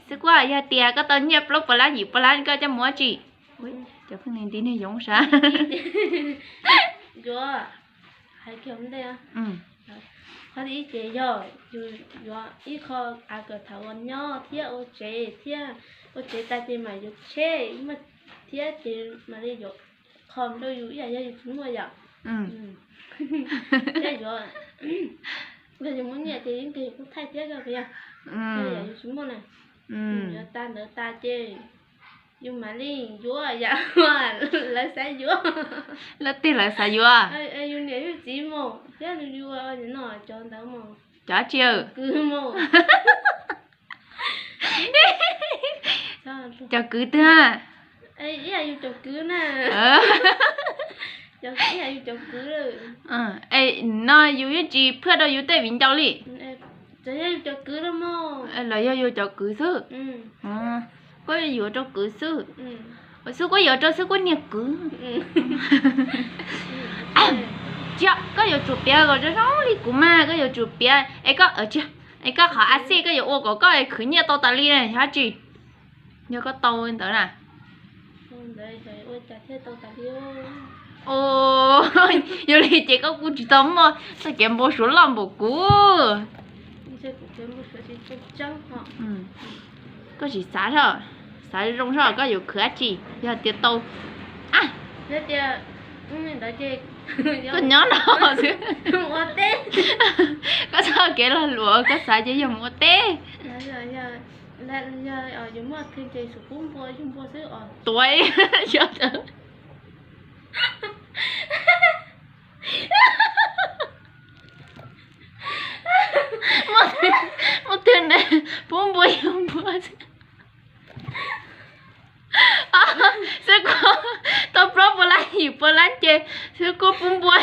Xwb Kuab, yog tias koj tau nyiaj plaub puas lab yim puas lab koj coj mus ua dab tsi? Cov phooj ywg nti niag yoov sav. Yuav hais kiag ntej, qhov thib ib ces yog yus yuav ib qho av kom tham ua nyob thiab ua tsev thiab, ua tsev tas ces mam yuav tsheb thiab ces mam li yuav qho rau yus ib yam yog yus tsis muaj yom. Thiab yuav, yog yus muaj nyiaj ces yeej tias yus kuj thaij thiab, yog yus tsis muaj na, yuav tas ntawd tas ces yus mam li yuav yam lawv xav yuav. Leej twg lawv xav yuav? Yus niam yus txiv mus thiab yus no cov ntawd mus. Cov tsi? Kwv mus. Cov kwv twg? Ib yam yus cov kwv na. Ib yam yus cov kwv. No yus yeej tsis phaj rau yus tej viv ncaus li. Txawm yog yus cov kwv los mas. Los yog yus cov kwv xwb. Kuj yuav rau kwv xwb. Xwb Kuab yuav rau Xwb Kuab niag kwv. Tsis, koj yuav tsum piav kom zoo zoo li kuv mas, koj yuav tsum piav es koj, es koj qhov a xij koj yuav ua kom koj khwv nyiaj tau tas li na, yog dab tsi? Yog koj tau ntawd na. Yog li ces koj kuj tsis tau muaj txoj kev npau suav loj npaum kuv. Koj tsis xav, xav zoo zog koj yuav khwv dab tsi yog tias tau. Koj nyob no xwb. Koj txoj kev lag luam koj xav ces yog mus ua teb. Tuav, yog muaj twg ne, pub npua yug npua. Xwb Kuab tau plaub puas lab yim puas lab ces Xwb Kuab pub npua.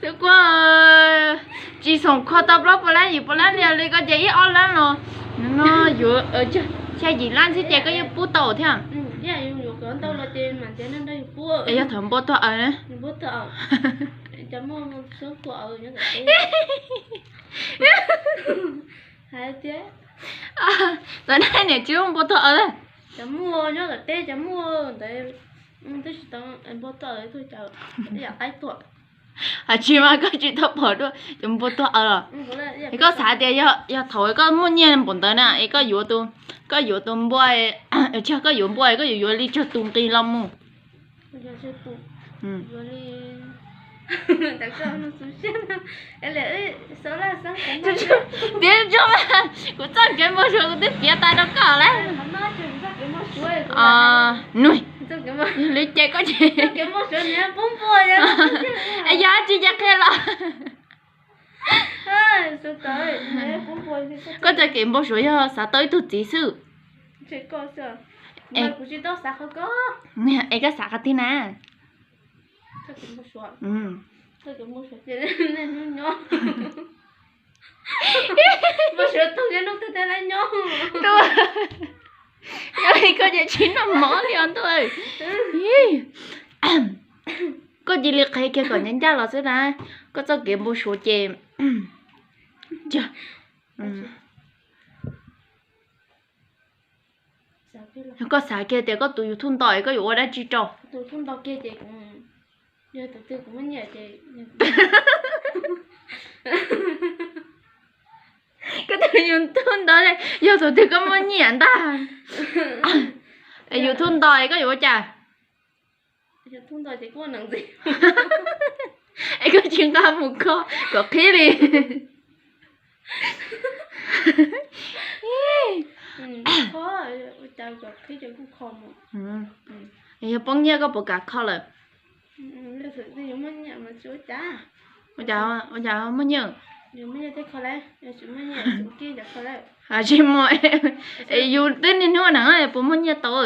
Xwb Kuab tsis xoom kho tau plaub puas lab yim puas lab li, li koj ces ib ob lab no, no yuav xya yim lab xwb ces koj yeej pub tau thiab. Yog thaum npua tuag aws na. Tov na niam tsis muaj npua tuag aws. Tsis mas koj tsis tau pom dua cov npua tuag aws los? Es koj xav tias yog thaum koj muaj nyiaj npaum ntawd na es koj yuav, koj yuav tus npua, koj yuav npua koj yuav yuav li tsawg tus nqi los mus? Piav tsuag mas, kuv txoj kev npau suav kuv twb piav tas rau koj lawm. Nws, yog li ces koj ces, yog dab tsi ces qhia los. Koj txoj kev npau suav yog xav tau ib tug txiv xwb. Es koj xav qhov twg na? Yog li koj ces tsis noj mov li os ntuj. Koj cia li qhia kiag kom ncaj ncaj los xwb na. Koj txoj kev npau suav ces, koj xav kiag tias koj tus YouTube ntau es koj yuav ua dab tsi rau? Koj tus YouTube ntau, yog thaum twg koj muaj nyiaj ntag. YouTube ntau es koj yuav ua cas? Es koj tsis nqa mus kho kom qhib li. Yog poob nyiaj koj puas kam kho lawm? Ua cas muaj nyiaj? Tsis muaj, es yus twb niaj hnub na puas muaj nyiaj tau?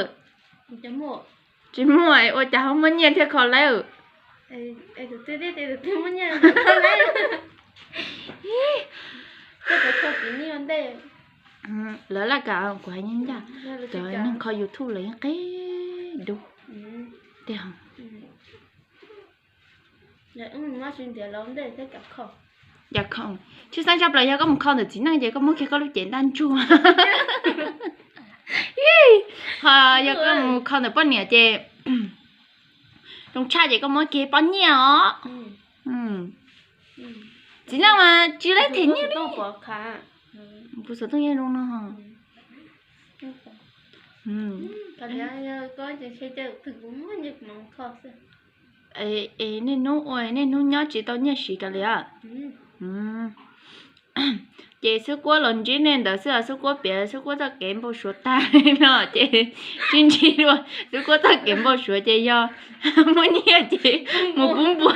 Tsis muaj, ua cas ho muaj nyiaj thiaj kho lawm? Lawv laj kam kuv hais ncaj ncaj, cov neeg kho YouTube lawv yeej qeb dub tiag. Cas tshwj xeeb tshaj plaws yog koj mus kho ntawm txiv neej ces koj muab kiag koj lub cev ntaj ntsuag. Ho yog koj mus kho ntawm poj niam ces zoo tshaj ces koj muab kiag pob nyiaj os. Txiv neej mas tsis laib them nyiaj li. Kuv xov tooj yeej zoo no. Es niaj hnub ua niaj hnub nyob tsis tau nyiaj siv kav liam. Ces xub kuab los ntsib nej ntawd xwb, xub kuab piav xub kuab txoj kev npau suav tag no ces tsis ntsib dua. Xub kuab txoj kev npau suav ces yog muaj nyiaj ces mus pub npua.